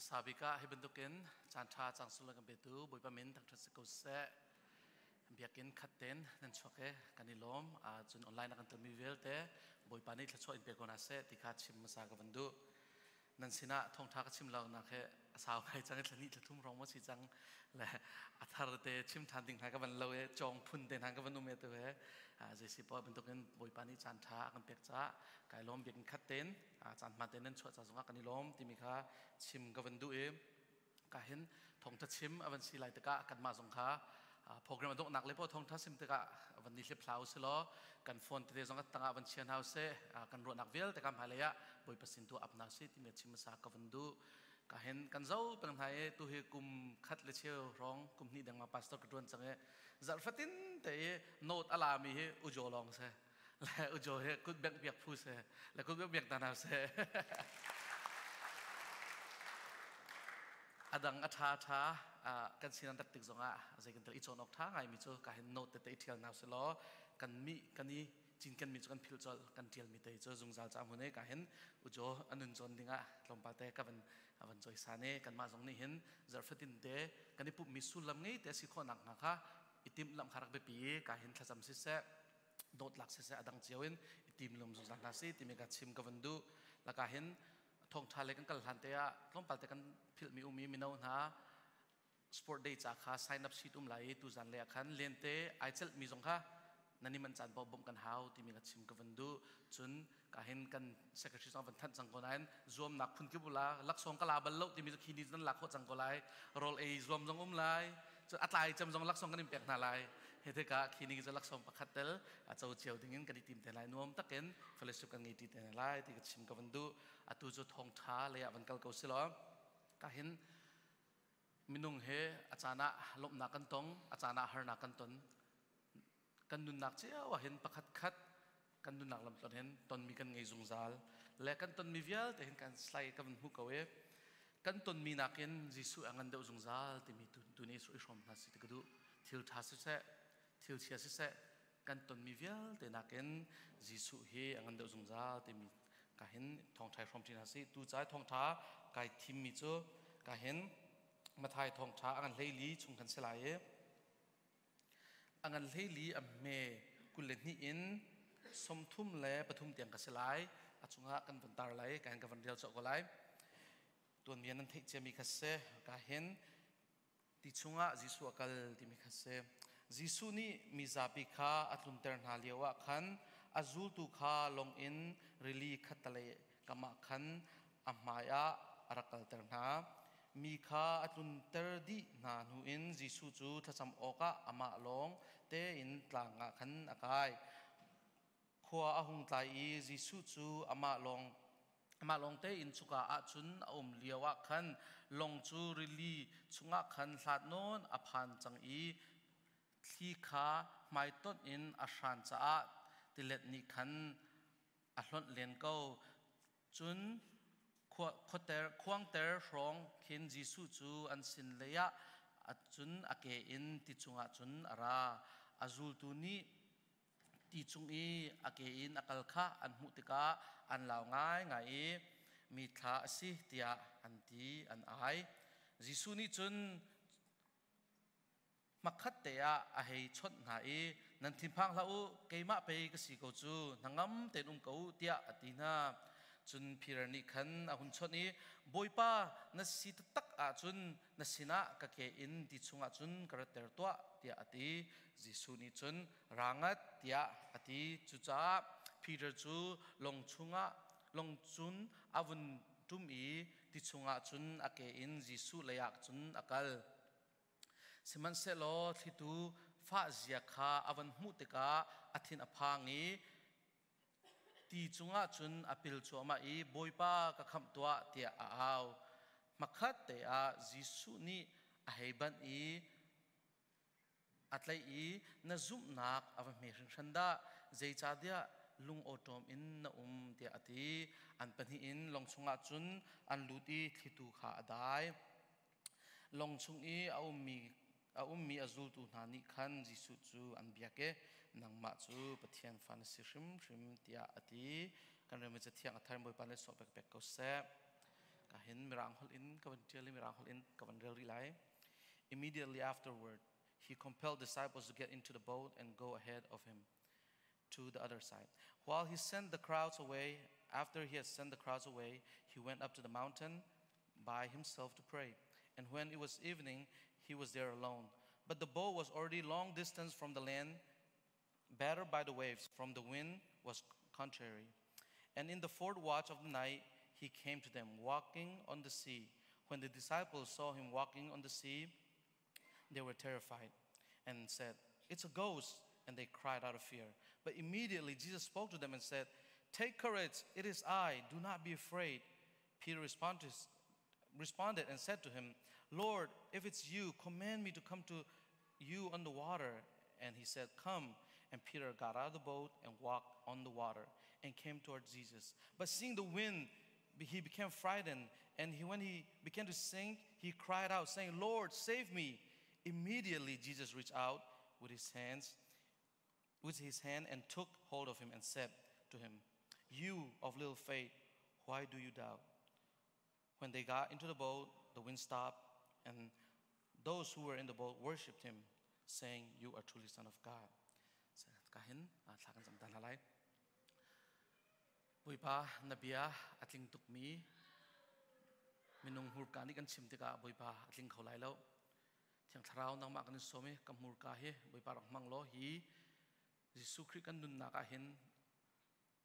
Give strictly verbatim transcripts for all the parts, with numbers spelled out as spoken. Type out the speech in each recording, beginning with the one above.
Sabik ah hi bantukin caan ṭha cang sung le kan petu Bawipa min thangṭhat si ko seh. Biakinn khat tein nan chuak e, kan i lawm. Aa, cun online a kan telmi vialte Bawipa nih thluachuah in pe ko hna seh ti kha chim hmasa ka van duh. Nan sinah thawngṭha ka chim lo nak he a sau ngai cang i thla hnih thla thum hrawng maw si cang le a tharte chim ṭhan ding hna ka van lo e, cawng phun te hna ka van um e tu he. Aa, zei si paoh bantukin Bawipa nih caan ṭha a kan pek caah ka i lawm. Biakinn khat tein, aa, caan hmaan te nan chuah ca zongah kan i lawm timi kha chim ka van duh i, ka hin thawngṭha chim a van si lai tikah kanmah zong kha, aa, program a donghnak le paoh thawngṭha sim tikah a van i hlip hlah u si law, kan phone tete zong a tangah a van chia hna u seh, aa, kan ruahnak vialte kha hmailei ah Bawipa sin tu ap hna u sih timi a chim hmasa ka van duh. Ka hin kan zo peng hna i, tu hi kum khat le cheu hrawng, kum hnih dengmang pastor ka ṭuan cang i, zarh fatin te i note a lami hi U Jaw lawng seh. Le U Jaw hi kut bengh piak phu seh. Le kut bengh piak ta hna seh. A dang a ṭha ṭha, aa, kan sinan taktik zongah zei kan tel i cawn awk ṭha ngaimi cu ka hin note tete i ṭhial hna u si law, kan mi, kan i cinken mi cu kan philh colh, kan ṭialmi te cu zungzal ca hmun i ka hin U Jaw a nun cawn dingah tlawmpal te ka van, a van cawisan i, kanmah zong nih hin zarh fatin te kan i pumhmi sullam ngei te a si khawh nakhnga kha i timhlamh kha rak biapi i, ka hin thlacam siseh, note lak siseh, a dang cio in i timhlamh zungzal hna si timi ka chim ka van duh. Laka hin thawngṭha le kan kal hlan te ah tlawmpal te kan philhmi ummi mino hna, Sport Day ca kha sign up sheet um lai i, tuzan lei ah khan lente aa celhmi zong kha nan i manh caan paoh bawmh kan hau timi ka chim ka van duh. Cun ka hin kan secretary zong a van thanh cang ko nain, zuamnak phun kip uhla, laksawng ka la bal lo timi cu khi ni cu nan lak khawh cang ko lai. Rawl ei zuam zong um lai. Cun a tlai cem zong laksawng kan in pek hna lai. Hi tikah khi ni cu laksawng pakhat tel a co cio dingin kan i tim te lai, nuam takin fellowship kan ngei ti te hna lai ti ka chim ka van duh. Atu cu thawngṭha lei ah van kal ko si law, ka hin minung hi a caan ah lawmhnak kan tong, a caan ah harnak kan ton. Kan nunnak cio ah hin pakhatkhat kan nunnak lamtlon hin tonmi kan ngei zungzal le kan tonmi vialte hin kan slai ka van hmuh ko i, kan tonmi nakin Jesuh a ngan deuh zungzal timi tu, tuni i hrawm hna si ti ka duh. Thil ṭha siseh, thil chia siseh, kan tonmi vialte nakin Jesuh hi a ngan deuh zungzal timi ka hin thawngṭha i hrawm ṭi hna si. Tu ca i thawngṭha ka i thimmi cu ka hin Matthai thawngṭha a ngan hleili chung kan si lai i, a ngan hleili a hme kul le hnih in sawmthum le pathum tiang ka si lai. A cungah kan van tar lai, ka hin ka van rial cawh ko lai. Tuanbia nan theih ciami kha si, ka hin ti chungah Jesuh a kal timi kha si. Jesuh nih mizapi kha a tlunter hna lioah khan a zultu kha lawng in rili khattalei kamah khan a hmaiah a rak kalter hna. Mi kha a tlunter dih hna hnu in Jesuh cu thlacam awkah amah lawng tein tlang ah khan a kai. Khua a hung tlai i Jesuh cu amah lawng, amah lawng tein cuka ah cun a um lioah khan lawng cu rili chungah khan hlat nawn a phan cang i thli kha hmaitonh in a hran caah tilet nih khan a hlonh len ko. Cun khua-, khuater, khuangter hrawng khin Jesuh cu an sin lei ah a cun a ke in ti cungah cun a ra. A zultu nih ti cung i a ke in a kal kha an hmuh tikah an lau ngaingai i, "Mi thla a si," tiah an ti, an ai. Jesuh nih cun, "Hmakhatte ah a hei chawnh hna i, 'Nan thinphang hlah u, keimah pei ka si ko cu, hnangam tein um ko u,' tiah a ti hna." Cun Peter nih khan a hun chawnh i, "Bawipa, na si taktak ahcun na sinah ka ke in ti chungah cun ka ratter tuah," tiah a ti. Jesuh nih cun, "Ra ngat," tiah a ti. Cucaah Peter cu lawng chungah, lawng cun a vun ṭum i ti chungah cun a ke in Jesuh lei ah cun a kal. Sihmanhsehlaw thlitu fah zia kha a van hmuh tikah a thin a phang i ti cungah cun a pil cuahmah i, "Bawipa, ka khamh tuah," tiah a au. Hmakhatte ah Jesuh nih a hei banh i a tlaih i, "Na zumhnak a va hme hringhran dah! Zeicahtiah lungawṭawm in na um?" tiah a ti. An pahnih in lawng chungah cun an lut i thlitu kha a dai. Lawng chung i a ummi, a ummi a zultu hna nih khan Jesuh cu an biak i, "Nangmah cu Pathian fa na si hrimhrim," tiah a ti. Kan rianmi cathiang a thar Bawipa nih sawh pekpek ko seh. Ka hin Mirang holh in ka van ṭial i, Mirang holh in ka van rel rih lai. Immediately afterward, he compelled disciples to get into the boat and go ahead of him to the other side. While he sent the crowds away, after he had sent the crowds away, he went up to the mountain by himself to pray. And when it was evening, he was there alone. But the boat was already long distance from the land, battered by the waves, from the wind was contrary. And in the fourth watch of the night, he came to them, walking on the sea. When the disciples saw him walking on the sea, they were terrified and said, "It's a ghost," and they cried out of fear. But immediately Jesus spoke to them and said, "Take courage, it is I, do not be afraid." Peter responded, responded and said to him, "Lord, if it's you, command me to come to you on the water." And he said, "Come." And Peter got out of the boat and walked on the water and came toward Jesus. But seeing the wind, he became frightened, and he, when he began to sink, he cried out, saying, "Lord, save me." Immediately Jesus reached out with his hands, with his hand, and took hold of him and said to him, "You of little faith, why do you doubt?" When they got into the boat, the wind stopped, and those who were in the boat worshipped him, saying, "You are truly Son of God." Ka hin, a, thla kan zam dan lai. Bawipa, na bia a tling tukmi minung hmurka nih kan chim tikah, Bawipa, a tling kho lai lo. Thiang Thlarau, nangmah kan in sawm i, ka hmurka hi, Bawipa, rak hmang law, hi Jesuh Khrih kan nunnak ah hin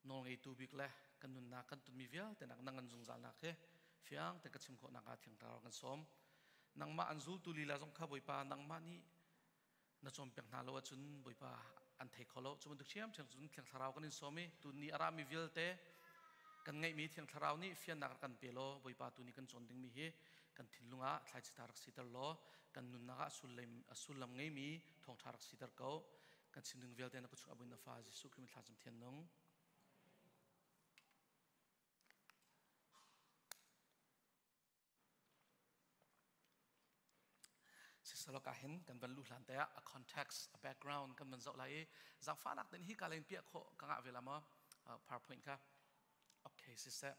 nawlngeitu bik le kan nunnak kan tunmi vialte nak nang an zungzalnak hi fiang tein ka chim khawhnak ah Thiang Thlarau kan sawm. Nangmah an zultu lila zong kha, Bawipa, nangmah nih na cawnpiak hna lo ahcun, Bawipa, an thei kho lo. Cu bantuk ṭhiamṭhiam cun Thiang Thlarau kan in sawm i, tuni a rami vialte kan ngeihmi Thiang Thlarau nih fiannak rak kan pe law, Bawipa, tuni kan cawn dingmi hi kan thinlung ah thlaici ta rak siter law, kan nunnak ah a sullam, a sullam ngeimi thawngṭha rak siter ko. Kan chim ding vialte na kut chung a buin na fa Jesuh Khrih min thlacam thian nung. Sisaloka hin kan van luh hlan te ah a context, a background kan van zoh lai i, zaangfahnak tein hi ka lei in piak khawh ka ngah ve lam ah, uh, PowerPoint kha. Okay, siseh.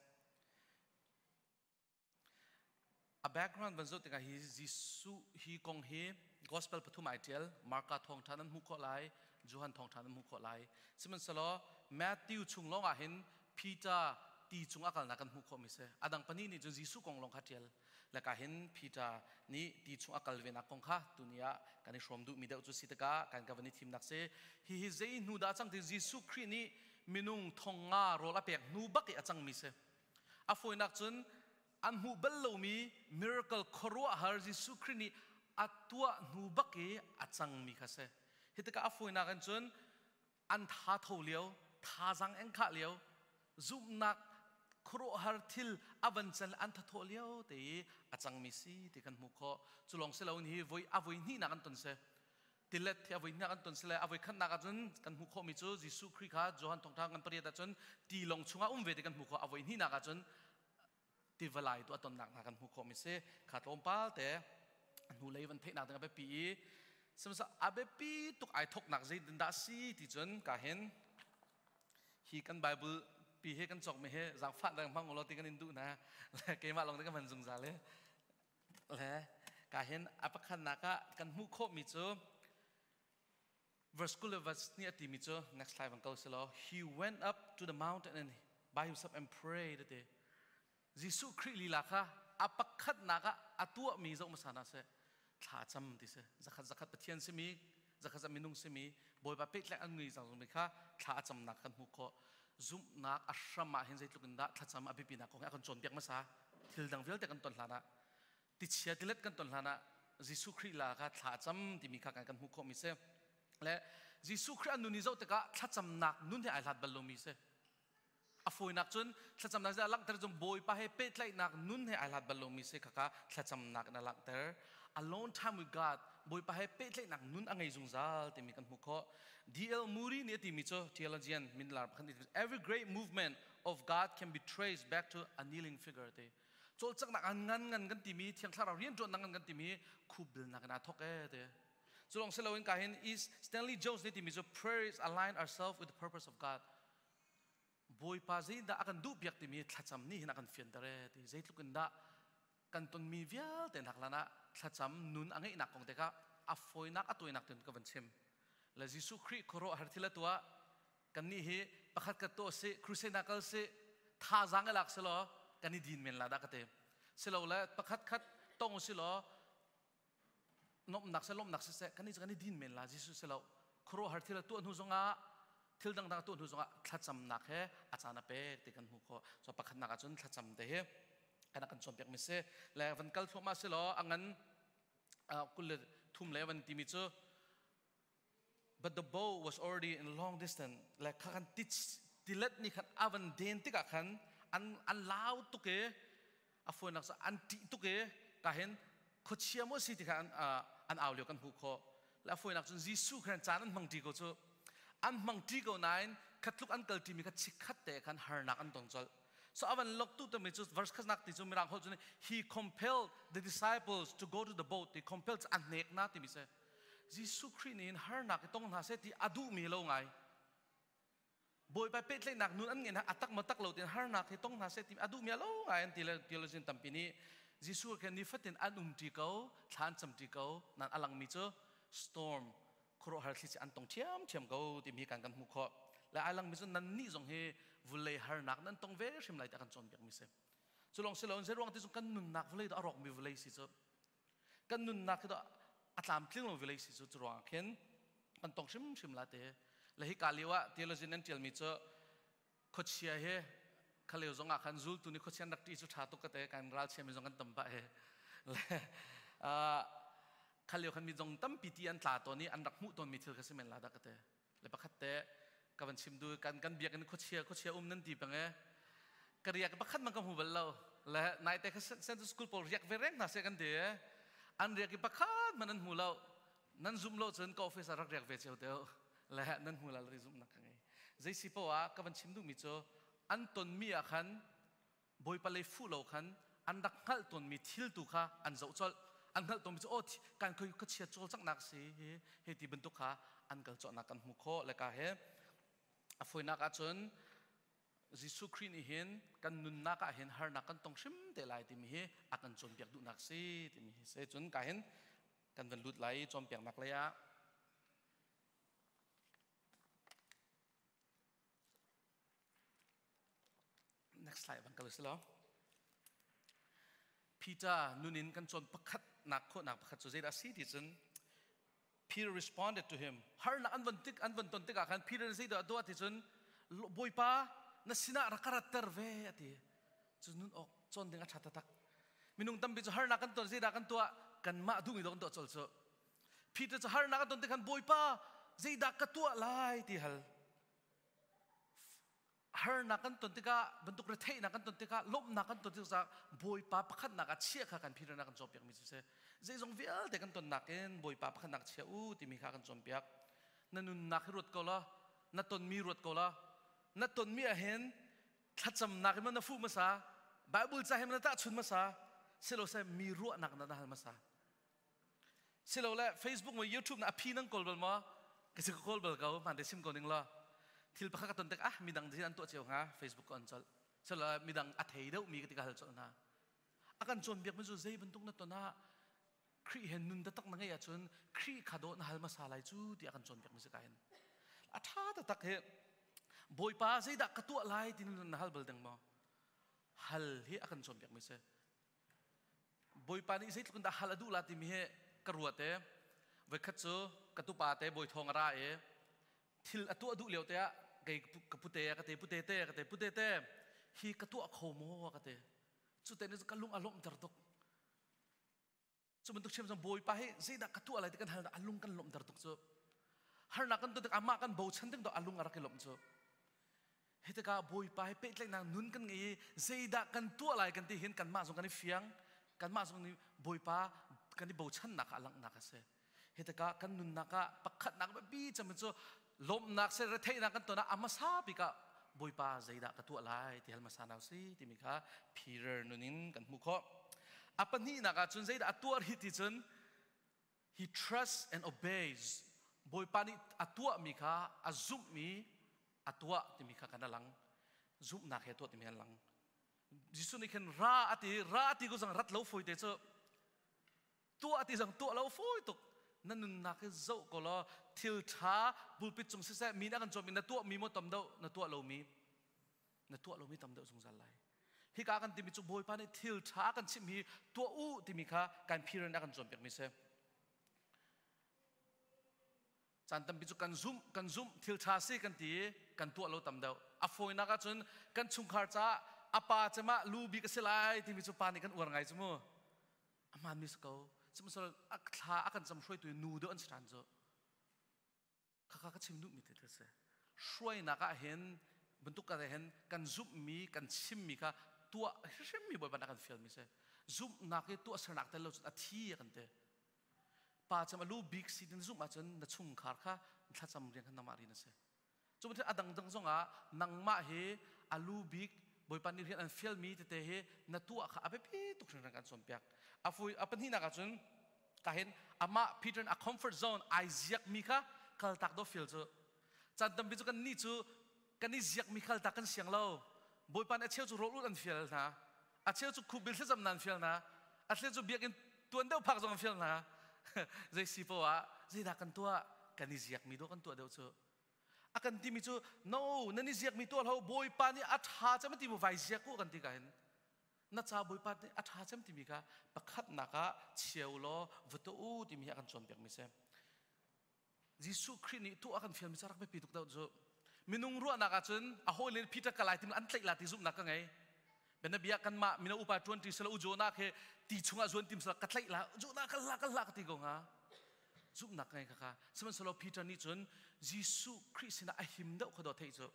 A background van zoh tikah hi Jesuh hi kong hi gospel pathum ai ṭial, Marka thawngṭha nan hmuh khawh lai, Johan thawngṭha nan hmuh khawh lai. Sihmanhsehlaw Matthew chung lawngah hin Peter ti chung a kalnak kan hmuh khawhmi si. A dang pahnih nih cun Jesuh kong lawng kha ṭial. Lakah hin Peter nih ti chung a kal venak kong kha tuni ah kan i hrawm duhmi deuh cu si tikah kan ka van i thimnak si. Hihi zei hnu dah a cang ti, Jesuh Khrih nih minung thong nga rawl a pek hnu bak i a cangmi si. A fawinak cun an hmuh bal lomi miracle khuaruahhar Jesuh Khrih nih a tuah hnu bak i a cangmi kha si. Hi tikah a fawinak in cun an tha tho lio, thazaang eng khah lio, zumhnak khuaruahhar thil a van can le an tha thawh lio te i a cangmi si ti kan hmuh khawh. Cu lawng si loin hi voi, a voi hnihnak an ton si. Tilet hi a voi hnihnak an ton si le, a voi khatnak ahcun kan hmuh khawhmi cu Jesuh Khrih kha Johan thawngṭha ngan pariat ahcun ti lawng chungah um ve ti kan hmuh khawh. A voi hnihnak ahcun tivalai tu a tonnak hna kan hmuh khawhmi si. Kha tlawmpal te a hnulei van theihnak ding a biapi i, sihmanhsehlaw a biapi tuk ai thawknak zei dindah a si ti cun ka hin hi kan Bible pi hi kan cawkmi hi zaangfah dang hmang u law ti kan in duh hna. Le keimah lawng te kan van zungzal i, le ka hin a pakhatnak ah kan hmuh khawhmi cu verse kul le verse hnih a timi cu, next slide van ko si law, "He went up to the mountain and by himself and prayed," a ti. Jesuh Khrih lila kha a pakhatnak ah a tuahmi zoh hmasa hna seh. Thla a cam ti si. Zakhat zakhat Pathian simi, zakhat zakhat minung simi, Bawipa pehtlaih an ngei zongzongmi kha thla a camnak kan hmuh khawh. Zumhnak a hram ah hin zeitluk in dah thlacam a biapinak kong hi a kan cawnpiak hmasa. Thil dang vialte kan ton hlan ah, tichia tilet kan ton hlan ah Jesuh Khrih lila kha thla a cam timi kha kan, kan hmuh khawhmi si. Le Jesuh Khrih a nun i zoh tikah thlacamnak nun he ai hlat bal lomi si. A fawinak cun thlacamnak zia a langhter cun Bawipa he pehtlaihnak nun he ai hlat bal lomi si kha kha thlacamnak in a langhter. A long time with God, Bawipa he pehtlaihnak nun a ngei zungzal timi kan hmuh khawh. D L Moody nih a timi cu, theologian, minlar pakhat nih, "Every great movement of God can be traced back to a kneeling figure," a ti. Cawlcanghnak a ngan ngan kan timi, Thiang Thlarau rianṭuannak ngan kan timi, khupbilnak in aa thawk e, a ti. Cu lawng si loin ka hin is Stanley Jones nih a timi cu, "Prayer is align ourselves with the purpose of God." Bawipa zeidah a kan duhpiak timi thlacam nih hin a kan fianter e ti. Zeitluk in dah kan tonmi vialte nak hlanah thlacam nun a ngeihnak kong tikah a fawinak a tuainak tin ka van chim. Le Jesuh Khrih khuaruahhar thil a tuah, kannih hi pakhat khat tuah si, crusade nak kal si, thazaang i lak si law, kan i din men la dah ka ti. Si lo le pakhat khat tong si law, nopnak seh, lawmhnak siseh, kannih cu kan i din men la, Jesuh si lo. Khuaruahhar thil a tuah hnu zongah, thil dangdang a tuah hnu zongah thlacamnak he a caan a pek ti kan hmu khawh. So pakhatnak ahcun thlacam te hi kan a kan cawnpiakmi si. Le van kal thluahmah si law, a ngan, ah, kul le thum le van timi cu, "But the boat was already in a long distance." Le kha khan ti, tilet nih khan a van den tikah khan an, an lau tuk i, a fawinak cu an ṭih tuk i, ka hin khuachia maw si ti khan an, ah, an au lio kan hmuh khawh. Le a fawinak cun Jesuh khan caan an hmang ṭi ko cu. An hmang ṭi ko nain khatluk an kal ṭimi kha chikkhat te khan harnak an tong colh. So a van lok tu tami cu verse khatnak ti cu Mirang holh cun, "He compelled the disciples to go to the boat." He compelled cu a hnekna timi si. Jesuh Khrih nih hin harnak i tong hna seh ti a duhmi a lo ngai. Bawipa pehtlaihnak nun an ngeih hna, a tak maw tak lo tin harnak hi tong hna seh ti a duhmi a lo ngai an ti le theologian tampi nih Jesuh kha nifatin an um ṭi ko, thla an cam ṭi ko, nan a langmi cu storm, khuaruahhar thlichia an tong ṭhiamṭhiam ko timi kan kan hmuh khawh. Le aa langmi cu nannih zong hi vulei harnak nan tong ve hrim lai tiah kan cawnpiakmi si. Cu lawng si loin zeiruang ti cun kan nunnak vulei dah a rawkmi vulei si cu. Kan nunnak hi dah a tlamtling lo vulei si cu, curuangah khin kan tong hrimhrim lai te. Le hi ka lio ah theologian an ṭialmi cu khuachia hi kha lio zongah khan zultu nih khuachia an rak ṭih cu ṭha tuk ka te, kan ralchiami zong kan tam pah he. Le, ah, kha lio khan mi zong tampi ti an tla tawn i an rak hmuh tawnmi thil kha si men la dah ka te. Le pakhat te ka van chim duh, kan, kan biakinn khuachia, khuachia um nan ti peng e. Ka riak i pakhat man ka hmu bal lo. Le naite kha Sun-, Sunday school pawl riak ve reng hna seh kan ti e. An riak i pakhat man an hmu lo. Nan zumh lo cun ka office ah rak riak ve cio deuh. Le nan hmu lala i zumhnak ka ngei. Zei si poah ka van chim duhmi cu an tonmi ah khan Bawipa lei fuh lo khan an rak hngalh tawnmi thil tu kha an zoh colh. An hngalh tawnmi cu, "Aw, thi-, kan khui khuachia cawlcanghnak a si hi," hi ti bantuk kha an kal cawhnak kan hmu khawh. Le ka he a fawinak ahcun Jesuh Khrih nih hin kan nunnak ah hin harnak kan tong hrim te lai timi hi a kan cawnpiak duhnak a si timi hi si. Cun ka hin kan van lut lai i cawnpiaknak lei ah. Next slide van kal u si law. Peter nun in kan cawn pakhatnak khawhnak pakhat cu zeidah a si ti cun, Peter responded to him. Harnak an von tik, an von ton tikah khan Peter nih zeidah a tuah ti cun, "Lo-, Bawipa, na sinah rak ka ratter ve," a ti. Cu nun awk cawn ding a ṭha taktak. Minung tampi cu harnak kan ton, zeidah kan tuah? Kanmah duhmi dawh kan tuah colh cu. Peter cu harnak a ton tikhan, "Bawipa, zeidah ka tuah lai?" ti hal. Harnak kan ton tikah, bantuk retheihnak kan ton tikah, lawmhnak kan ton tikah, Bawipa pakhatnak ah chiah kha kan Peter nih a kan cawnpiakmi cu si. Zeizong vialte kan tonnak in Bawipa pakhatnak chiah u timi kha kan cawnpiak. Na nunnak hi ruat ko law, na tonmi ruat ko law, na tonmi ah hin thlacamnak hi maw na fuh hmasa, Baibal ca hi maw na tahchunh hmasa, si lo seh mi ruahnak na hal hmasa. Si lo le, Facebook maw YouTube na a phi nan kawl bal maw? Ka si ka kawl bal ko, hmaan te sim ko ning law. Thil pakhat ka ton tik, ah, midang dih an tuah cio hnga, Facebook ka on colh. Si lo le, midang a thei deuhmi ka ti ka hal colh hna. A kan cawnpiakmi cu zei bantuk na ton ah, Khrih he nun taktak na ngeih ahcun Khrih kha dawh na hal hmasa lai cu ti a kan cawnpiakmi si ka hin. A ṭha taktak hi, Bawipa, zeidah ka tuah lai ti nun na hal bal deng maw? Hal hi a kan cawnpiakmi si. Bawipa nih zeitluk in dah hal a duh lai timi hi ka ruat e. Voikhat cu ka tupa te bawi thawng a ra i thil a tuah duh lio te ah kei ka pu-, ka pute, ka te, "Pute te," ka te, "Pute te, hi ka tuah kho maw?" ka te. Cu te nih cu ka lung a lawmhter tuk. Cu bantuk ṭhiamṭhiam Bawipa hi zeidah ka tuah lai ti kan hal dah a lung kan lawmhter tuk cu. Harnak kan tuah tik amah kan bochan ding dah a lung a rak i lawmh cu. Hi tikah Bawipa hi pehtlaihnak nun kan ngei i zeidah kan tuah lai kan ti hin kanmah zong kan i fiang, kanmah zong nih Bawipa kan i bochannak kha a langhnak a si. Hi tikah kan nunnak ah pakhatnak biapi cem cu lawmhnak si, retheihnak kan ton ah a hmasa bik ah Bawipa zeidah ka tuah lai ti hal hmasa hna u si timi kha Peter nun in kan hmuh khawh. A pahnihnak ah cun zeidah a tuah rih ti cun, he trusts and obeys. Bawipa nih a tuahmi kha a zumhmi a tuah timi kha kan a lang. zumhnak he tuah timi an lang. Jesuh nih khin ra a ti, ra a ti ko zong rat lo fawi te cu. Tuah a ti zong tuah lo fawi tuk. Na nunnak hi zoh ko law, thil ṭha pulpit cung siseh, mi nih a kan cawnpiak, na tuahmi maw tam deuh, na tuah lomi, na tuah lomi tam deuh zungzal lai. Hika kan timi cu Bawipa nih thil ṭha a kan chimh hi tuah u timi kha kan Peter nih a kan cawnpiakmi si. Caan tampi cu kan zumh, kan zumh, thil ṭha si kan ti i kan tuah lo tam deuh. A fawinak ahcun kan chungkhar caah a pa cem ah lu bik a si lai timi cu pa nih kan uar ngai cu mu. A hmaanmi si ko. Sihmanhsehlaw a thla a kan cam hruaitu i nu deuh an si ṭhan cu. Khakha ka chim duhmi tete si. Hruainak ah hin, bantuk ah hin kan zumhmi, kan chimmi kha tuah hrimhrim hi Bawipa nih a kan fialmi si. Zumhnak i tuahsernak tel lo cun a thi a kan ti. Pa cem a lu bik si ding zumh ahcun na chungkhar kha na thlacam rian kha nangmah ri na si. Cu bantuk a dangdang zongah nangmah hi a lu bik Bawipa nih rian an fialmi tete hi na tuah kha a biapi tuk hringhran kan cawnpiak. A fawi, a pahnihnak ahcun, ka hin amah Peter in a comfort zone ai ziakmi kha kaltak dawh fial cu. Caan tampi cu kannih cu kan i ziakmi kaltak kan siang lo. Bawipa nih a cheu cu rawl ut an fial hna. A cheu cu khubil thlacamnak an fial hna. A cheu cu biakinn tuan deuh phak zong an fial hna. Zei si poah, zeidah kan tuah? Kan i ziakmi dawh kan tuah deuh cu. A kan timi cu, no, nan i ziakmi tuah lo, Bawipa nih a ṭha cem a timi vai ziak u, a kan ti ka hin. Na ca Bawipa nih a ṭha cem timi kha pakhatnak ah cheu law, va tuah u timi hi a kan cawnpiakmi si. Jesuh Khrih nih tuah a kan fialmi cu a rak biapi tuk deuh cu. Minung ruahnak ahcun a hawile Peter ka lai timi an tlaih lai ti zumhnak ka ngei. Bianabia kanmah mino upa ṭuanṭi si lo, u Jonah khi ti chungah zuan tim si lo, ka tlaih lai, u Jonah ka hlah, ka hlah ka ti ko hnga. Zumhnak ka ngei kha kha. Sihmanhsehlaw Peter nih cun Jesuh Khrih sinah a him deuh kha dawh theih cu.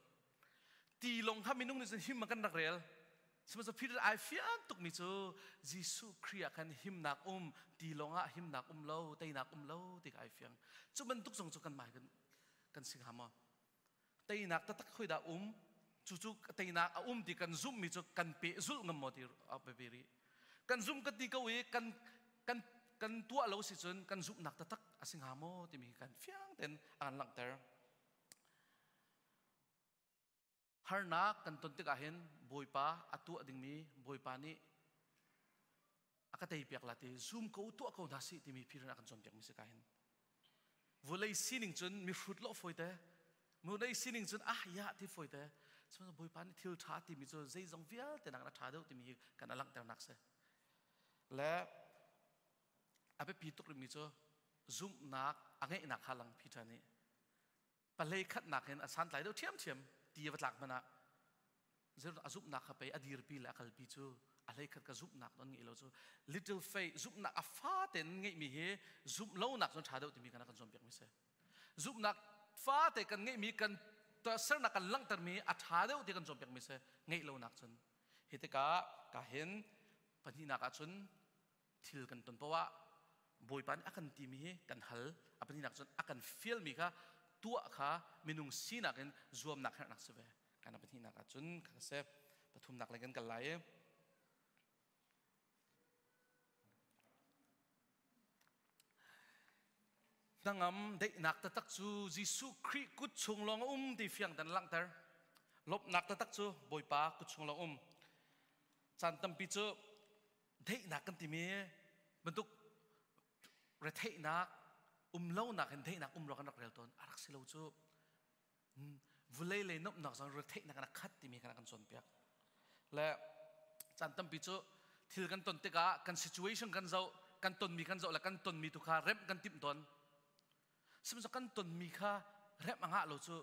Tilawng kha minung nih cun him a kan rak rel. Sihmanhsehlaw Peter ai fiang tukmi cu Jesuh Khrih ah khan himnak um, tilawng ah himnak um lo, teinak um lo ti kha ai fiang. Cu bantuk zong cu kanmah hi kan, kan si hnga maw? Teinak taktak khoidah um, cucu teinak a um ti kan zumhmi cu kan pehzulh ngam maw ti a biapi rih. Kan zumh kan ti ko i kan, kan, kan tuah lo si cun kan zumhnak taktak a si hnga maw timi hi kan fiang tein a kan langhter. Harnak kan ton tikah hin Bawipa a tuah dingmi Bawipa nih a ka teipiak lai ti, zum ko, tuah ko hna sih timi Peter nih a kan cawnpiakmi si ka hin. Vawlei sining cun mihrut lawh fawi te, vawlei sining cun ah yah ti fawi te, cun Bawipa nih thil ṭha timi cu zeizong vialte nakin a ṭha deuh timi hi kan a langhternak si. Le a biapi tuk rihmi cu zumhnak a ngeihnak kha lang Peter nih. Pahleikhatnak hin a santlai deuh ṭhiamṭhiam ti a va tlak hmanh ah, zir a zumhnak kha pei a dirpi le a kalpi cu a hleikhat ka zumhnak an ngeih lo cu. Little faith, zumhnak a fate an ngeihmi hi zumh lonak cun ṭha deuh timi kan a kan cawnpiakmi si. Zumhnak fate kan ngeihmi, kan tuahsernak kan langhtermi a ṭha deuh ti kan cawnpiakmi si, ngeih lonak cun. Hi tikah ka hin pahnihnak ahcun thil kan ton paoh ah Bawipa nih a kan timi hi kan hal, a pahnihnak cun a kan fialmi kha tuah kha minung sinak in zuamnak herhnak si ve. Kan a pahnihnak ahcun kha ka si, pathumnak lei kan kal lai i, hnangam daihnak taktak cu Jesuh Khrih kut chung lawng a um ti fiang tein langhter. Lawmhnak taktak cu Bawipa kut chung lawng a um. Caan tampi cu daihnak kan timi bantuk retheihnak um lonak hin daihnak um ruang kan rak rel tawn. A rak si lo cu, hmm, vawlei lei nuamhnak zong retheihnak in a khat timi kan a kan cawnpiak. Le caan tampi cu thil kan ton tikah kan situation kan zoh, kan tonmi kan zoh le kan tonmi tu kha remh kan timh tawn. Sihmanhsehlaw kan tonmi kha remh a ngah lo cu,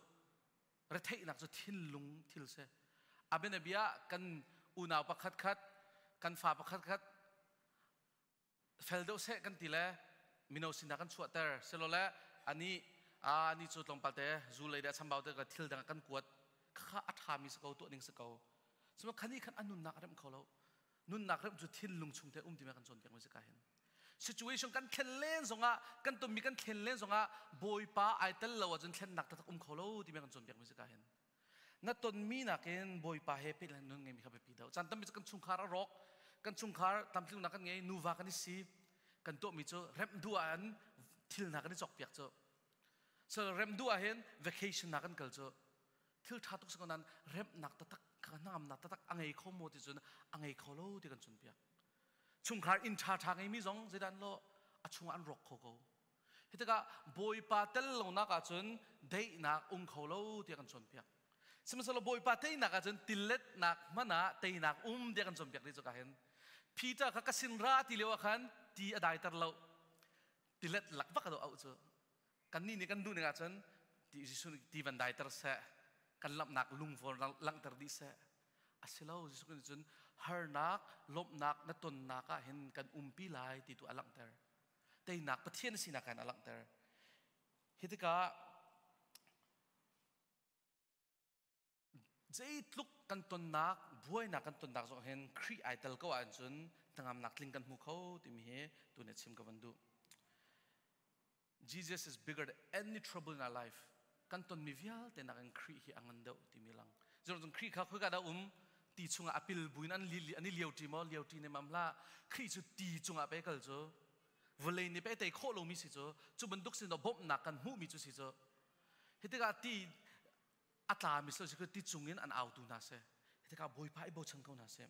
retheihnak cu thinlung thil si. A bianabia kan unau pakhatkhat, kan fa pakhatkhat, fel deuh seh kan ti le mino sinah kan chuahter. Silole anih, aa, anih cu tlawmpalte, zu lei le a chambau te kha thil dang ah kan kuat. Kha a ṭhami si ko, tuah ding si ko. Sihmanhsehlaw khan i khan a nunnak a remh kho lo. Nunnak remh cu thinlung chungte um timi kan cawnpiakmi si ka hin. Situation kan thlen len zongah, kan tonmi kan thlen len zongah Bawipa aa tel lo ahcun thlennak taktak um kho lo timi kan cawnpiakmi si ka hin. Na tonmi nakin Bawipa he pehtlai nun ngeimi kha biapi deuh. Caan tampi cu kan chungkhar a rawk, kan chungkhar tlamtlingnak kan ngei, nuva kan i si, kan tuahmi cu remh duh ah an thil hna kan i cawkpiak cu. So remh duh ah hin vacation hna kan kal cu. Thil ṭha tuk si ko nain remhnak taktak ka hnangamnak taktak a ngei kho maw ti cun a ngei kho lo ti kan cawnpiak. Chungkhar inn ṭha ṭha ngeimi zong zeidan law a chungah an rawk kho ko. Hitikah Bawipa tel lonak ahcun daihnak um kho lo tiah kan cawnpiak. Sihmanhsehlaw Bawipa teinak ahcun tiletnak hmanh ah teinak um tiah kan cawnpiak dih cu ka hin. Peter kha ka sin ra ti lio ah khan ti a daiter lo. Tilet lak bak a dawh auh cu. Kannih nih kan duh ning ahcun ti, Jesuh nih ti van daiter seh, kan lamhnak lungfawng lang-, langhter dih seh. A si lo, Jesuh Khrih nih cun harnak, lawmhnak na tonnak ah hin kan umpi lai ti tu a langhter. Teinak Pathian a sinak khan a langhter. Hitikah zeitluk kan tonnak, buainak kan tonnak zong hin Khrih aa tel ko ahcun hnangamnak tling kan hmu kho timi hi tu nih chim ka van duh. Jesus is bigger than any trouble in our life. Kan tonmi vialte nakin Khrih hi a ngan deuh timi lang. Ziangah cun Khrih kha khoika dah um, ti chungah a pil buin an li, an i lio ṭi maw, lio ṭi ne mam hlah. Khrih cu ti cungah pei kal cu. Vawlei nih pei tei khawh lomi si cu. Cu bantuk sin dawh bawmhnak kan hmuhmi cu si cu. Hitikah ti a tlami si lo si cu ti cungin an autu hna si. Hitikah Bawipa i bochan ko hna si.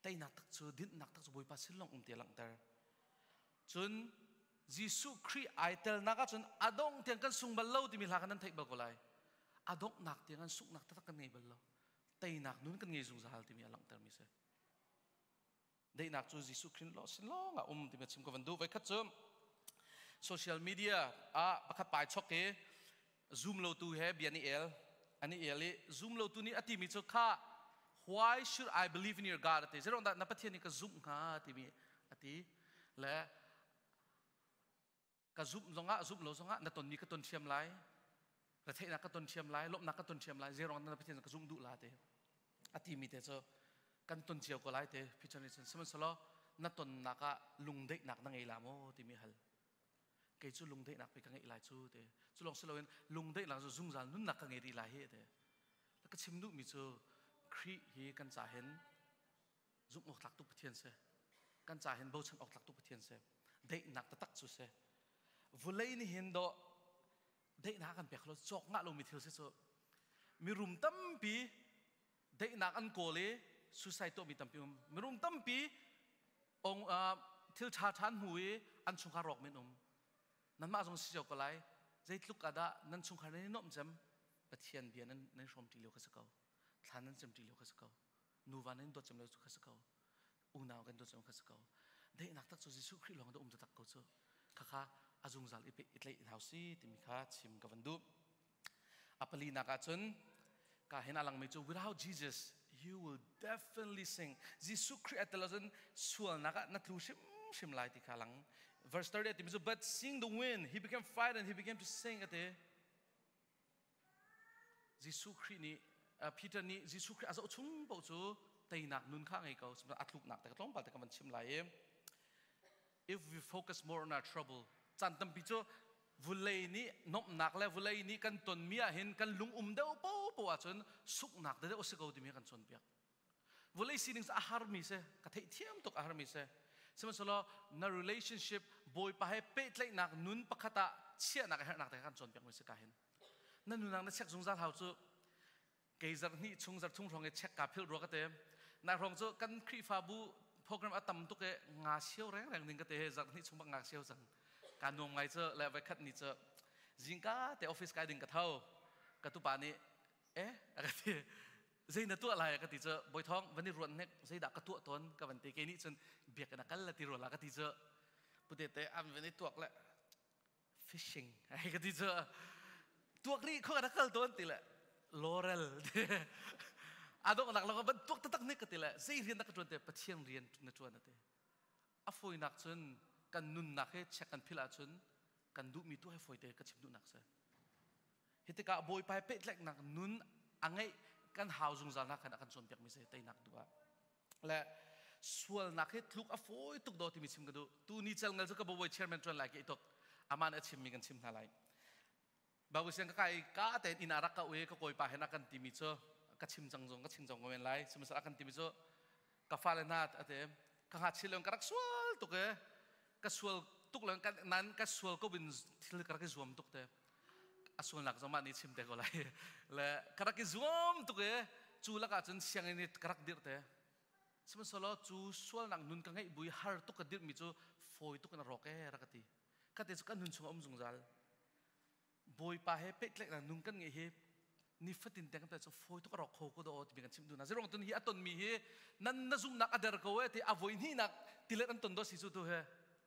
Teinak tak cu, dinhnak tak cu Bawipa sin lawng um ti a langhter. Cun Jesuh Khrih aa telnak ahcun a dongh tiang kan sung bal lo timi hla kan nan theih bal ko lai. A donghnak tiang kan suknak taktak kan ngei bal lo. Teinak nun kan ngei zungzal timi a langhtermi si. Daihnak cu Jesuh Khrih lawng sin lawng ah um timi a chim ka van duh. Voikhat cu social media ah pakhat pai chok i zum lotu he bia an i el, an i el i zum lotu nih a timi cu kha, "Why should I believe in your God?" a ti. Zeiruang dah na Pathian nih ka zumh hnga timi a ti. Le ka zumh zongah, zumh lo zongah na tonmi ka ton ṭhiam lai, retheihnak ka ton ṭhiam lai, lawmhnak ka ton ṭhiam lai, zeiruang dah na Pathian ka zumh duh lai a ti. A timi te cu kan ton cio ko lai te, Peter nih cun, sihmanhsehlaw na tonnak ah lungdaihnak na ngei lai maw timi hal. Kei cu lungdaihnak pei ka ngeih lai cu te. Cu lawng si loin lungdaihnak cu zungzal nunnak ka ngei rih lai hi te. Le ka chim duhmi cu Khrih hi kan ca hin zumh awk tlak tuk Pathian si. Kan ca hin bochan awk tlak tuk Pathian si. Daihnak taktak cu si. Vawlei nih hin dawh daihnak kan pek lo, cawk ngah lomi thil si cu. Mirum tampi daihnak an kawl i suicide tuahmi tampi um. Mirum tampi ong, aa, thil ṭha ṭha an hmu i an chungkhar rawkmi an um. Nanmah zong si cio ko lai. Zeitluk ah dah nan chungkhar nan i nuamh cem? Pathian bia nan, nan hrawm ṭi lio kha si ko. Thla nan cem ṭi lio kha si ko. Nuva nan i dawt cem lio kha si ko. Unau kan dawt cem kha si ko. Daihnak tak cu Jesuh Khrih lawng dah um taktak ko cu. Khakha a zungzal i pe-, i tlaih hna u si timi kha chim ka van duh. A palinak ahcun, ka hin a langmi cu, without Jesus, you will definitely sink. Jesuh Khrih a tel ahcun sualnak ah na tlu hrimhrim lai ti kha a lang. Verse thirty a timi cu, "But seeing the wind, he became frightened, he began to sink," a ti. Jesuh Khrih nih, ah, Peter nih Jesuh Khrih a zoh chung paoh cu teinak nun kha a ngei ko, a tluknak te ka tlawmpal te ka van chim lai i, if we focus more on our trouble, caan tampi cu vawlei nih nuamhnak le vawlei nih kan tonmi ah hin kan lung um deuh paoh paoh ahcun suknak te deuh a si ko timi kan cawnpiak. Vawlei sining cu a harmi si, ka theihthiam tuk a harmi si. Sihmanhsehlaw na relationship Bawipa he pehtlaihnak nun pakhat ah chiahnak a herhnak te kan cawnpiakmi si ka hin. Na nunnak na check zungzal hau cu, kei zarh hnih chung zarh thum hrawng i check kaa philh rua ka ti. Nai hrawng cu kan Khrihfabu program a tam tuk i nga sio rengreng ding ka ti, zarh hnih chung bak nga sio cang. Kaa nuam ngai cu le voikhat ni cu zingka te office kai ding ka tho. Ka tupa nih, "Eh?" a ka ti. "Zei na tuah lai?" a ka ti cu, "Bawi Thawng, van i ruat hnik, zeidah ka tuah tawn?" ka van ti. Kei nih cun, "Biakinn a kal la ti rua la," ka ti cu, putete an van i tuak le, "Fishing," ai ka ti cu, "Tuak rih kho ka rak kal tawn," ti le, "Laurel," ti. "A donghnak lawng a van tuak taktak hnik," ka ti le, "Zei rian dah ka ṭuan?" ti, "Pathian rian na ṭuan," a ti. A fawinak cun kan nunnak he check kan philh ahcun kan duhmi tu he fawi te ka chim duhnak si. Hitikah Bawipa he pehtlaihnak nun a ngeih kan hau zungzal hna khan a kan cawnpiakmi si, teinak duh ah. Le sualnak hi tluk a fawi tuk daw timi chim ka duh. Tuni celngal cu ka bawi chairman ṭuan lai ka i tuk. Amah nih a chimmi kan chim hna lai. Baibal siang ka kai ka tein inn ah rak ka ui, ka kawipa hin a kan timi cu ka chim cang zong, ka chim cang ko men lai. Sihmanhsehlaw a kan timi cu ka fale hna a ti. Ka hnga chih leng ka rak sual tuk e. Ka sual tuk leng ka, nan ka sual ko in thil ka rak i zuam tuk te. A sualnak zong mah nih chim te ko lai. Le ka rak i zuam tuk e. Cu lakah cun sianginn i ka rak dirh te. Sihmanhsehlaw cu sualnak nun ka ngeih bui har tuk ka dirhmi cu fawi tuk in a rawk e, rak ka ti. Kate cu kan nun chungah um zungzal. Bawipa he pehtlaihnak nun kan ngeih hi nifatin tiang kan pek cu fawi tuk a rawk kho ko dah aw timi kan chimh duh hna. Zeiruang tun hi a tonmi hi nan na zumhnak a der ko e ti a voi hnihnak tilet an ton dah si cu tu he.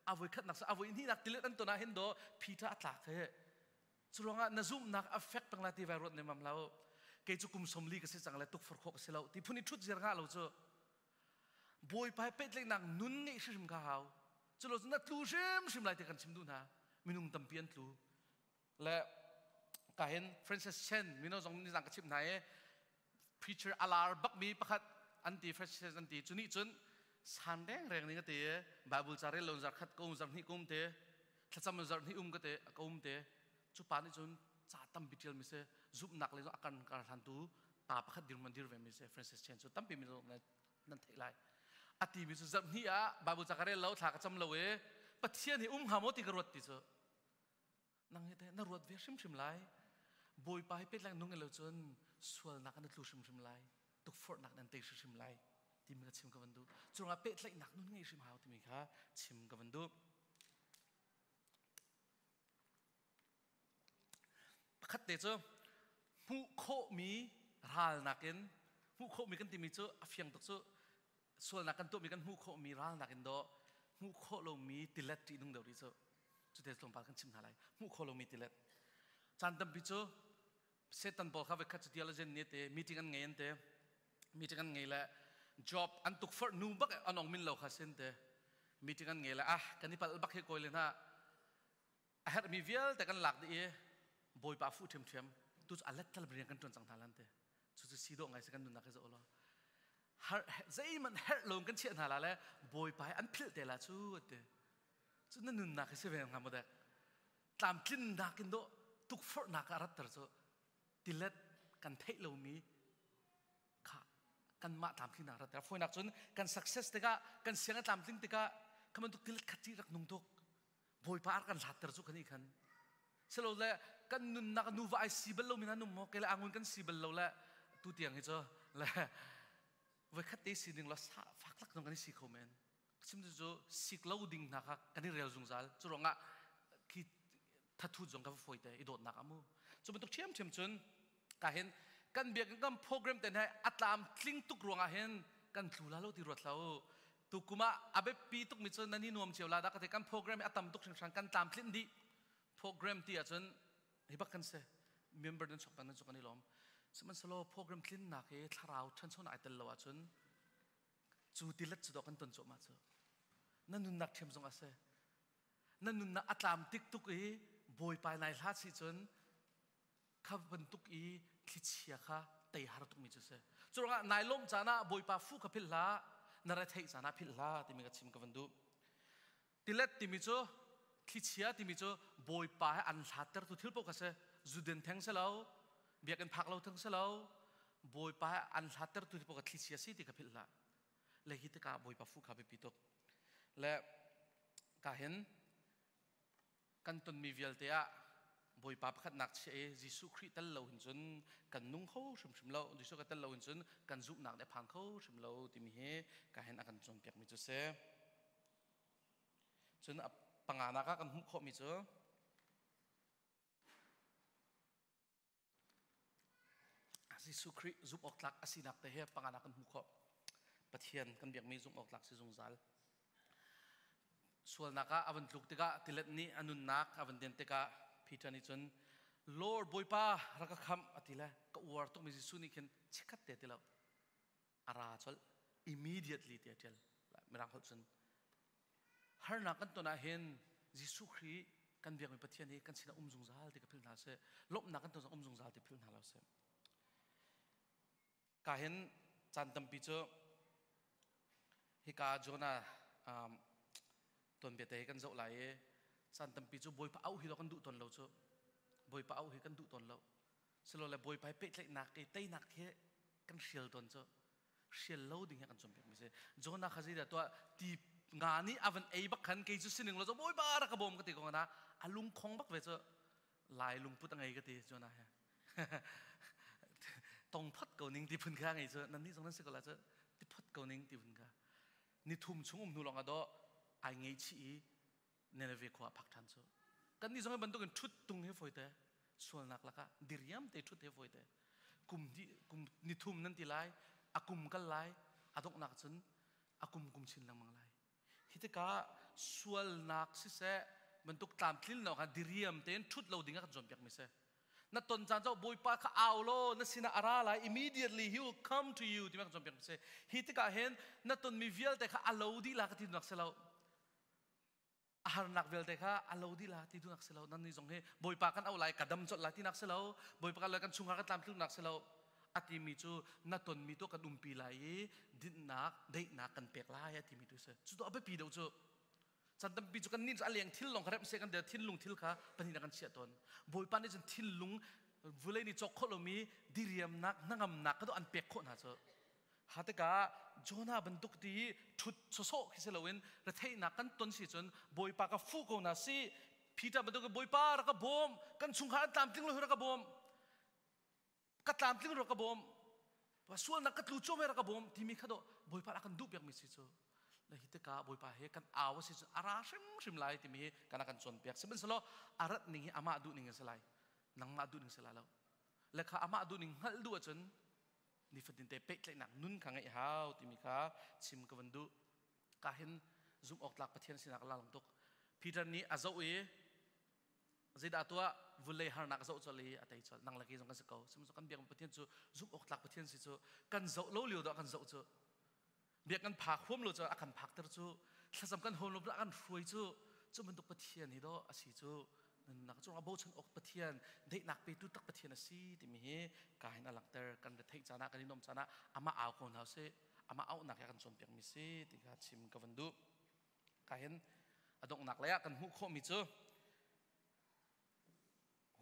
A voi khatnak si, a voi hnihnak tilet an ton ah hin dah Peter a tlak he. Curuangah na zumhnak a fek peng lai ti vai ruat ne mam hlah u. Kei cu kum sawmli ka si cang le tukforh khawh ka si lo ti phun i ṭhut zia ngah lo cu. Bawipa he pehtlaihnak nun ngeih hrimhrim kha hau. Cu lo cu na tlu hrimhrim lai ti kan chim duh hna. Minung tampi an tlu. Le ka hin Francis Chan, mino zong nizan ka chimh hna i, preacher a lar bakmi pakhat an ti, Francis Chan an ti. Cu nih cun san rengreng ning a ti i, Bible ca rel lo zarh khat ka um, zarh hnih ka um te, thlacam zarh hnih um ka te, ka um te. Cu pa nih cun ca tampi ṭialmi si, zumhnak le zong a kan kar hlantu pa pakhat dirhmun dirh vemi si, Francis Chan cu tampi mi zong nan, nan theih lai. A timi cu zarh hnih ah Bible ca ka rel lo, thla ka cam lo i, Pathian hi um hnga maw ti ka ruat ti cu. Nang hi te na ruat ve hrimhrim lai. Bawipa hi pehtlaihnak nun ngeih lo cun sualnak an tlu hrimhrim lai. Tukforhnak nan tei hrimhrim lai timi ka chim ka van duh. Curuangah pehtlaihnak nun ngeih hrim hau timi kha chim ka van duh. Pakhat te cu hmuh khawhmi ral nakin, hmuh khawhmi kan timi cu a fiang tuk cu, sualnak kan tuahmi kan hmuh khawhmi ral nakin dah hmuh khawh lomi tilet ṭihnung deuh rih cu. Cute tlawmpal kan chim hna lai. Hmuh khawh lomi tilet. Caan tampi cu Satan pawl kha voikhat cu theologian nih te meeting an ngei an te. Meeting an ngei le Job an tukforh nu bak an awng min lo kha sin te. Meeting an ngei le, ah, kan i palh bak hi kawi le hna. A herhmi vialte kan lak dih i Bawipa a fuh ṭhiamṭhiam. Tu cu a let tal beriang kan ṭuan cang hna lan te. Cucu si dawh ngai si kan nunnak hi zoh law. Har, he, zeihmanh herh lo in kan chiah hna la le Bawipa he an philh te la cu a ti. Cu na nunnak hi si ve hnga maw dek? Tlamtlinnak in dawh tukforhnak ah a ratter cu tilet kan theih lomi kha kanmah tlamtlingnak a ratter. A fawinak cun kan success tikah, kan siang a tlamtling tikah kha bantuk tilet khat ṭih rak nung tuk. Bawipa ar kan hlatter cu kan i khan. Silole kan nunnak a nuva ai si bal lo mi hna nung maw? Kei le a ngun kan si bal lo le tu tiang hi cu le voikhat te si ding lo sa faklak zong kan i si kho men. Ka chim cu sik lo ding hna kha kan i rel zungzal. Curuangah khi thathut zong ka va fawi te i dawtnak a mu. Cu bantuk ṭhiamṭhiam cun ka hin kan biakinn kan program te hna a tlamtling tuk ruangah hin kan tlu la lo ti ruat hlah u. Tukum ah a biapi tukmi cu nan i nuam cio la dah ka ti, kan program hi a tam tuk hringhran kan tlamtlinh dih. Program ti ahcun hi bak kan si. Member nan chuak peng nan cu kan i lawm. Sihmanhsehlaw program tlinnak hi thlarau ṭhanchonak ai tel lo ahcun cu tilet cu dawh kan ton cuahmah cu na nunnak ṭhiam zong a si. Na nunnak a tlam tik tuk i Bawipa nai hla chih cun kha bantuk i thlichia kha tei har tukmi cu si. Curuangah nai lawmh caan ah Bawipa fuh kha philh hlah, na retheih caan ah philh hlah timi ka chim ka van duh. Tilet timi cu, thlichia timi cu Bawipa he an hlattertu thil paoh kha si. Zuden theng si lo, biakinn phak lo theng si lo, Bawipa he an hlattertu thil paoh kha thlichia si ti kha philh hlah. Le hi tikah Bawipa fuh kha biapi tuk. Le ka hin kan tonmi vialte ah Bawipa pakhatnak chiah i Jesuh Khrih tel lo hin cun kan nung kho hrimhrim lo, Jesuh kha tel lo hin cun kan zumhnak nih a phan kho hrim lo timi hi ka hin a kan cawnpiakmi cu si. Cun a panganak ah kan hmuh khawhmi cu Jesuh Khrih zumhawktlak a sinak te hi a panganak kan hmuh khawh. Pathian kan biakmi zumhawktlak si zungzal. Sualnak ah a van tluk tikah Pilat nih a nunnak a van den tikah Peter nih cun, "Lord, Bawipa, rak ka khamh," a ti le ka uar tukmi Jesuh nih khin, "Chikkhat te ti lo. A ra colh, immediately," tiah a ṭial. Mirang holh cun harnak kan ton ah hin Jesuh Khrih kan biakmi Pathian hi kan sinah um zungzal ti ka philh hna seh. Lawmhnak kan ton zong um zungzal ti philh hna lo seh. Ka hin caan tampi cu hika Jonah, um, tuanbia te hi kan zoh lai i caan tampi cu Bawipa auh hi lo kan duh tawn lo cu. Bawipa auh hi kan duh tawn lo. Silole Bawipa he pehtlaihnak i teinak hi kan hrial tawn cu. Hrial lo ding hi kan cawnpiakmi si. Jonah kha zeidah tuah ti nga nih a van ei bak khan kei cu sining lo cu Bawipa rak ka bawm ka ti ko hna. A lungkhong bak ve cu. Lai lungput a ngei ka ti Jonah he. tong phot ko ning ti phun kha ngei chu, nannih zong nan si ko lai chu, ti phot ko ning ti phun kha. Ni thum chung um hnu lawng a dawh, ai ngei chi i, Nineveh khua a phak ṭhan chu. Kannih zong hi bantukin ṭhut tung hi fawi te, sualnak lakah diriam te ṭhut hi fawi te. Kum di, kum ni thum nan ti lai, a kum kal lai, a donghnak cun a kum kum chin lengmang lai. Hi tikah sualnak siseh, bantuk tlamtlin lo kha diriam tein ṭhut lo dingah kan cawnpiakmi si. Na ton caan cu Bawipa kha au law, na sinah a ra lai, immediately he will come to you, timi kan cawnpiakmi si. Hi tikah hin na tonmi vialte kha a lo dih lai ka ti duhnak si lo. A harnak vialte kha a lo dih lai ti duhnak si lo. Nannih zong hi Bawipa kan auh lai, ka dam colh lai tinak si lo. Bawipa kan lo kan chungkhar kan tlamtling duhnak si lo. A timi cu na tonmi tu kan umpi lai i dinnak, daihnak kan pek lai a timi tu si. Cu tu a biapi deuh cu. Caan tampi cu kannih cu a leng thil lawng kha remh seh kan ti, thinlung thil kha pahnih na kan chiah tawn. Bawipa nih cun thinlung vulei nih cawk khawh lomi diriamnak, hnangamnak kha tu an pek khawh hna cu. Ha tikah Jonah bantuk ti ṭhut sawsawh khi si loin retheihnak kan ton si cun Bawipa ka fuh ko hna si. Peter bantuk Bawipa rak ka bawm, kan chungkhar an tlamtling lo hi rak ka bawm, ka tlamtling rak ka bawm, sualnak ka tlu cuahmah rak ka bawm timi kha dawh Bawipa a kan duhpiakmi si cu. Le hi tikah Bawipa he kan au a si cun a ra hrimhrim lai timi hi kan a kan cawnpiak. Sihmanhsehlaw a rat ning hi amah duh ning a si lai, nangmah duh ning si lai lo. Le kha amah duh ning hngalh duh ahcun nifatin te pehtlaihnak nun kha ngeih hau timi kha chim ka van duh. Ka hin zumh awk tlak Pathian sinak a lang tuk. Peter nih a zoh i zeidah tuah vulei harnak a zoh colh i a tei colh. Nang le kei zong kan si ko. Sihmanhsehlaw kan biakmi Pathian cu zumh awk tlak Pathian si cu kan zoh lo lio dawh a kan zoh cu. Biakinn phak huam lo cu a kan phakter cu, thlacam kan hawm lo a kan hruai cu, cu bantuk Pathian hi dawh a si cu, nunnak cu a bochan awk Pathian, daihnak petu tak Pathian a si timi hi ka hin a langter, kan retheih caan ah, kan i nuam caan ah, amah au ko hna usih, amah auhnak hi a kan cawnpiakmi si, ti kha chim ka van duh. Ka hin a donghnak lei ah kan hmuh khawhmi cu,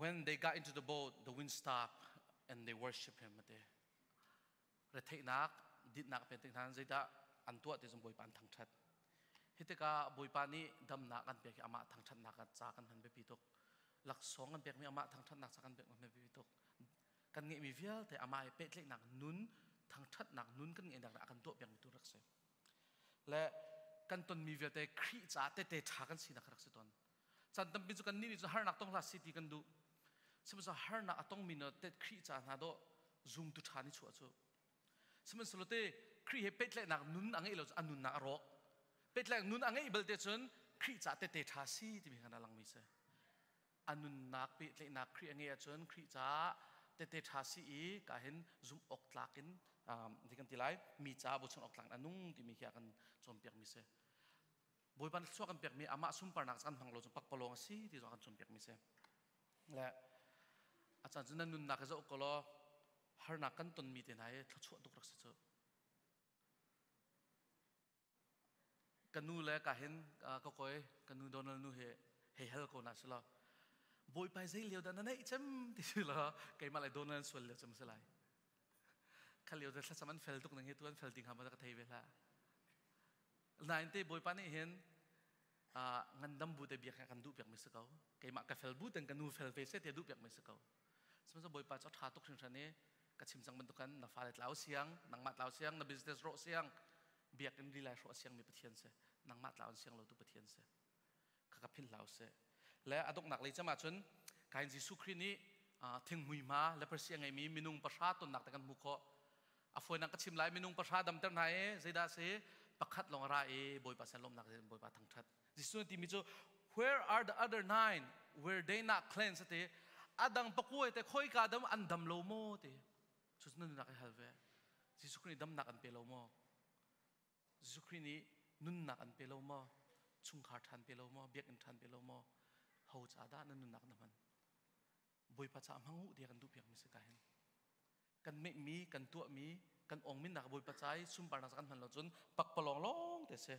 "When they got into the boat, the wind stopped and they worship him," a ti. Retheihnak, dinnak a pek tik hna in zeidah an tuah ti cun Bawipa an thangṭhat. Hi tikah Bawipa nih damnak kan pek hi amah thangṭhatnak ca kan hman biapi tuk. Laksawng kan pekmi amah thangṭhatnak ca kan pek hman biapi tuk. Kan ngeihmi vialte amah i pehtlaihnak nun, thangṭhatnak nun kan ngeihnak a kan tuahpiakmi tu rak si. Le kan tonmi vialte Khrih caah tete ṭha kan sinak rak si tawn. Caan tampi cu kannih nih cun harnak tong hlah si ti kan duh. Sihmanhsehlaw harnak a tongmi naute Khrih ca hna dawh zumtu ṭhan i chuah cu. Sihmanhsehlaw te Khrih he pehtlaihnak nun a ngeih lo cun a nunnak a rawk. Pehtlaihnak nun a ngeih belte cun Khrih caah tete ṭha si timi khan a langmi si. A nunnak pehtlaihnak Khrih a ngeih ahcun Khrih caah tete ṭha si i, ka hin zumh awk tlak in, um, ti kan ti lai, mi caah bochan awk tlak in a nung timi hi a kan cawnpiakmi si. Bawipa nih thluachuah kan pekmi, amah sunparnak ca kan hmang lo cun pakpalawng a si ti zong a kan cawnpiakmi si. Le a caan cu nan nunnak i zoh ko law, harnak kan tonmi te hna hi thluachuah tuk rak si cu. Ka nu le ka hin, aa, ka kawi, ka nu Donald nu hi hei hal ko hna si law, Bawipa hi zei lio dah na neih cem ti si law, keimah le Donald sual lio cem si lai. Kha lio te thlacam an fel tuk ning hi tu an fel ding ha maw ka thei ve hlah. Nain te Bawipa nih hin, aa, ngandam bu te biak kan duh piakmi si ko. Keimah ka fel bu ten ka nu fel ve seh tiah duh piakmi si ko. Sihmanhsehlaw Bawipa cu a ṭha tuk hringhran i ka chim cang bantuk khan na fale tlau siang, nangmah tlau siang, na business rawh siang, biakinn ri lai hrawh siangmi Pathian si, nangmah tlau an siang lotu Pathian si. Kha ka philh hlah u sih. Le a donghnak lei cem ahcun, ka hin Jesuh Khrih nih, aa, thinghmui hma, leprosy a ngeimi minung pahra tonnak te kan hmuh khawh. A fawinak ka chim lai, minung pahra damter hna i, zeidah a si? Pakhat lawng a ra i, Bawipa sin lawmhnak in Bawipa thangṭhat. Jesuh nih timi cu, "Where are the other nine? Were they not cleansed?" a ti. "A dang pakua te khoika dam an dam lo maw?" a ti. Cucu na nunnak i hal ve. Jesuh Khrih nih damnak an pe lo maw? Jesuh Khrih nih nunnak an pe lo maw? Chungkhar ṭhan pe lo maw? Biakinn ṭhan pe lo maw? Ho caah dah na nunnak na hman? Bawipa caah hmang u tiah kan duhpiakmi si ka hin. Kan meihmi, kan tuahmi, kan awngminnak Bawipa ca i sunparnak ca kan hman lo cun pakpalawng lawng te si.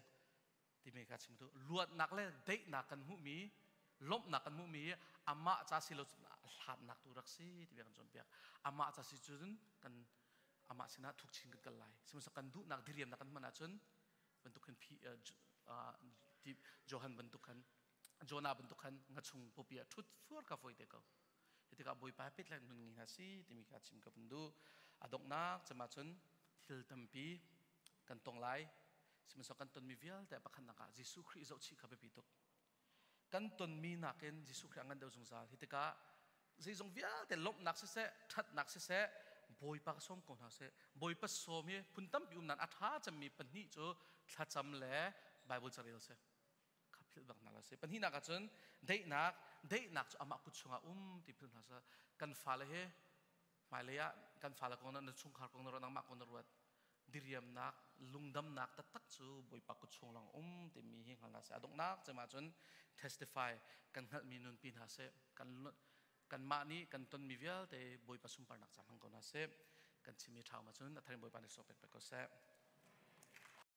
Timi ka chim tu. Luatnak le daihnak kan hmuhmi, lawmhnak kan hmuhmi hi amah ca si lo cun a hlatnak tu rak si, timi kan cawnpiak. Amah ca si cun kan, amah sinah thukchin kan kal lai. Sihmanhsehlaw kan duhnak diriamnak kan hman ahcun, bantuk khan phi, aa, Jo-, aa, ti-, Johan bantuk khan, Jonah bantuk khan nga chung pawpi ah ṭhut fuar ka fawi te ko. Hi tikah Bawipa he pehtlaih nun ngei hna si, timi ka chim ka vun duh. A donghnak cem ahcun thil tampi kan tong lai. Sihmanhsehlaw kan tonmi vialte pakhatnak ah Jesuh Khrih zohchih kha biapi tuk. Kan tonmi nakin Jesuh Khrih a ngan deuh zungzal. Hi tikah zeizong vialte lawmhnak siseh, ṭhatnak siseh, Bawipa ka sawm ko hna seh. Bawipa sawm hi phun tampi um nain a ṭha cemmi pahnih cu thlacam le Baibal carel si. Kha philh bak hna la si. Pahnihnak ahcun daihnak, daihnak cu amah kut chungah um ti philh hna seh. Kan fale hi hmailei ah kan fale kong na, na chungkhar kong na ruat, nangmah kong na ruat. Diriamnak, lungdamnak taktak cu Bawipa kut chung lawng um timi hi hngal hna seh. A donghnak cem ahcun testify kan hngalhmi nun pi hna seh. Kan, kanmah nih kan tonmi vialte Bawipa sunparnak ca hmang ko hna seh. Kan chimmi ṭha um ahcun a thar in Bawipa nih sawm peng pek ko seh.